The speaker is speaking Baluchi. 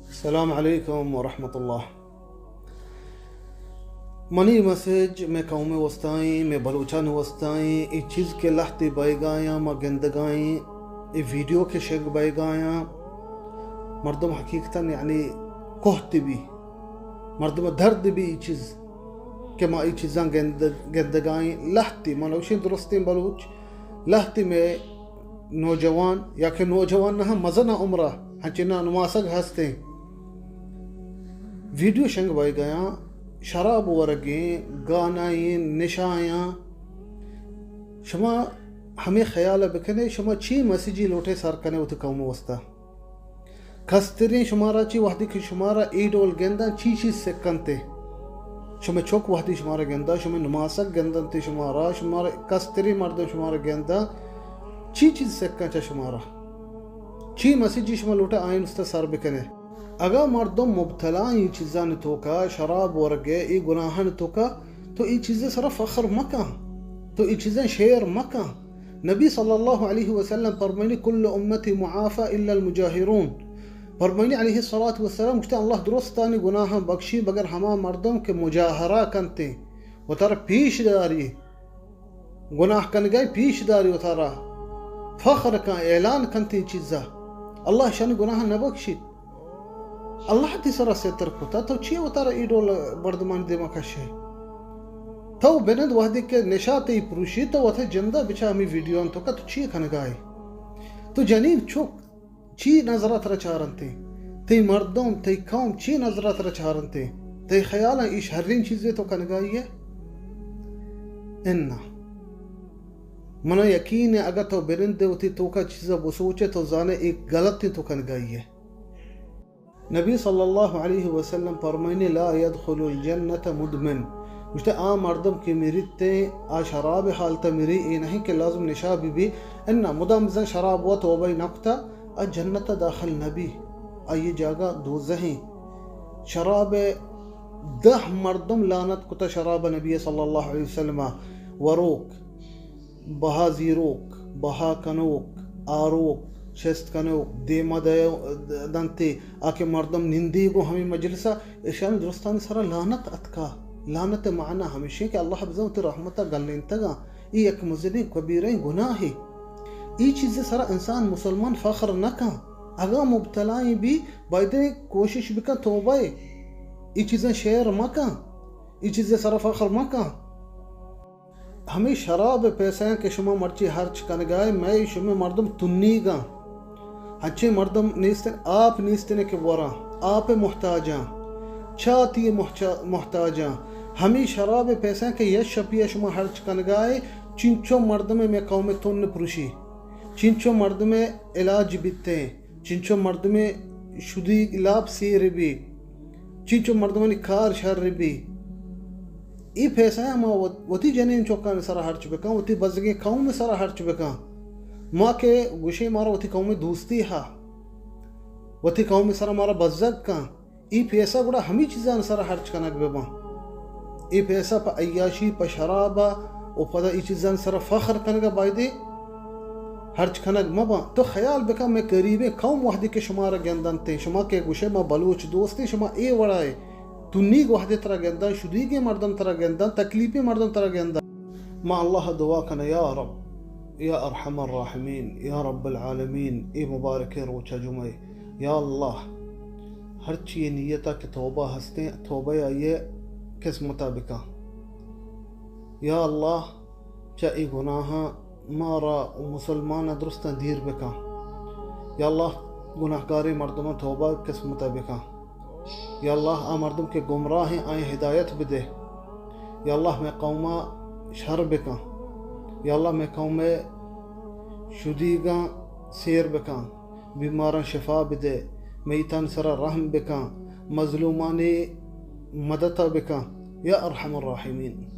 السلام علیکم ورحمۃ اللہ۔ منی مسج مئے قوم وستائیں، مئے بلوچان وستائیں، اے چیز کہ لہتے بایگایاں ما گندگائیں، اے ویڈیو کہ شنگ بایگایاں، مردم حقیقتاً یعنی کوہت بی، مردم درد بی اے چیز کہ ما اے چیزاں گند-، گندگائیں۔ لہتے، من اوشیں درستیں بلوچ، لہتے مئے نوجوان یا کہ نوجوان نہ، مزن عمرہ ہنچنا نماسگ ہستیں۔ ویڈیو شنگ بایگایاں، شراب ورگیں، گانائیں، نشایاں۔ شما ہمے خیال بکنے، شما چی مسجی لوٹے سر کنے وتی قوم واسطہ۔ کستریں شمارا چی وہدی کہ شمارا اے ڈول گنداں چی چیز سکنتے۔ شما چک وہدی شمارا گندا، شما نماسگ گندنتے شمارا، شمارا کستریں مردم شمارا گندا چی چیز سکاں چہ شمارا۔ چی مسجی شما لوٹا آئین است سر بکنے۔ اگاں مردم مبتلا ایں چیزانی توکا، شراب ورگے، اے گناہانی توکا، تو اے چیزیں سرا فخر مکن، تو اے چیزیں شعر مکن۔ نبی صلی اللہ علیہ وسلم فرمائنی، کل امتی معافی الا المجاہرون۔ فرمائنی علیہ الصلاۃ والسلام گوشتے، اللہ درستانی گناہاں بخشی بگر ہما مردم کہ مجاہرہ کنتے، وتارا پیش داری، گناہ کنگائی پیش داری، وتارا فخر کن، اعلان کنتے چیزا، اللہ شانی گناہاں نہ بخشیت۔ اللہ تئی سرا ستر کتا، تو چی وتارا اے ڈول مردمانی دیما کشے؟ تو بنند وہدے کہ نشا تئی پروشی، تو وت جندا بچا ہمے ویڈیو انت تو کہ تو چی کنگائے؟ تو جنین چک چی نظرا ترا چارنتے؟ تئی مردم، تئی قوم چی نظرا ترا چارنتے؟ تئی خیالا اے شرین چیزے تو کنگائیے؟ انا۔ منا یقین ہے اگر تو بنندے وتی توکا چیزا بسوچے تو زانے اے غلطیں تو کنگائیے۔ نبی صلی اللہ علیہ وسلم فرمائنی، لا یدخل الجنۃ مدمن۔ گوشتے، آ مردم کہ مریت، آ شراب حالت مری، اے نہیں کہ لازم نشا بی بی، انا مدام بزن شراب و توبہ نکتا، آ جنت داخل نبی، آئی جاگہ دوزہیں۔ شراب دہ مردم لعنت کتا شراب نبی صلی اللہ علیہ وسلم، وروک، بہا زیروک، بہا کنوک، آروک، چست کنوک، دیما دے-، دنتے، آ کہ مردم نندی گو ہمیں مجلسا، اشان درستانی سرا لعنت اتکا۔ لعنت معنی ہمیشیں کہ اللہ بزن وتی رحمتا گلینتگا۔ اے یک مزنیں کبیریں گناہے۔ اے چیز سرا انسان مسلمان فخر نہ کن۔ اگاں مبتلائیں بی، بایدیں کوشش بکن توبہ۔ اے چیزیں شعر مکن۔ اے چیزیں سرا فخر مکن۔ ہمے شراب پیسہ کہ شما مرچی ہرچ کنگائے، مئے شمے مردم تنیگاں۔ ہنچیں مردم نیستن، آپ نیستن کہ وراں، آپ محتاجاں، چاتی محچا-، محتاجاں۔ ہمے شراب پیسہ کہ یک شپی شما ہرچ کنگائے، چنچو مردم مئے قوم تن پروشی، چنچو مردم علاج بیتے۔ چنچو مردمے شدی لاپ سیر بی، چنچو مردمانی کار شر بی۔ اے پیسہ ما وت-، وتی جنین چوکان سرا ہرچ بکن، وتی بزگیں قوم سرا ہرچ بکن۔ ما کہ گوشے مارا وتی قوم دوستی ہا، وتی قوم سرا مارا بزگ کن۔ اے پیسہ گڑا ہمے چیزان سرا ہرچ کنگ بہ باں۔ اے پیسہ پہ عیاشی، پہ شراب و پدا اے چیزان سرا فخر کنگ بایدے ہرچ کنگ مہ باں۔ تو خیال بکن، مئے قریبیں قوم وہدے کہ شمارا گندنتے، شما کہ گوشے ما بلوچ دوستیں، شما اے وڑائے، تنیگ وہدے ترا گنداں، شدیگیں مردم ترا گنداں، تکلیفیں مردم ترا گنداں۔ ما اللہ دعا کناں، یا رب، یا ارحم الراحمین، یا رب العالمین، اے مبارکیں روچ جمعہ، یا اللہ، ہرچی نیتا کہ توبہ ہستیں، توبہ آئیے قسمتا بکن۔ یا اللہ، چہ اے گناہاں مارا و مسلماناں درستاں دیر بکن۔ یا اللہ، گناہگاریں مردماں توبہ قسمتا بکن۔ یا اللہ، آ مردم کہ گمراہیں، آئیں ہدایت بدے۔ یا اللہ، مئے قوما شر بکن۔ یا اللہ، مئے قوم شدیگاں سیر بکن۔ بیماراں شفا بدے۔ میتان سرا رحم بکن۔ مظلومانی مدتا بکن۔ یا ارحم الراحمین۔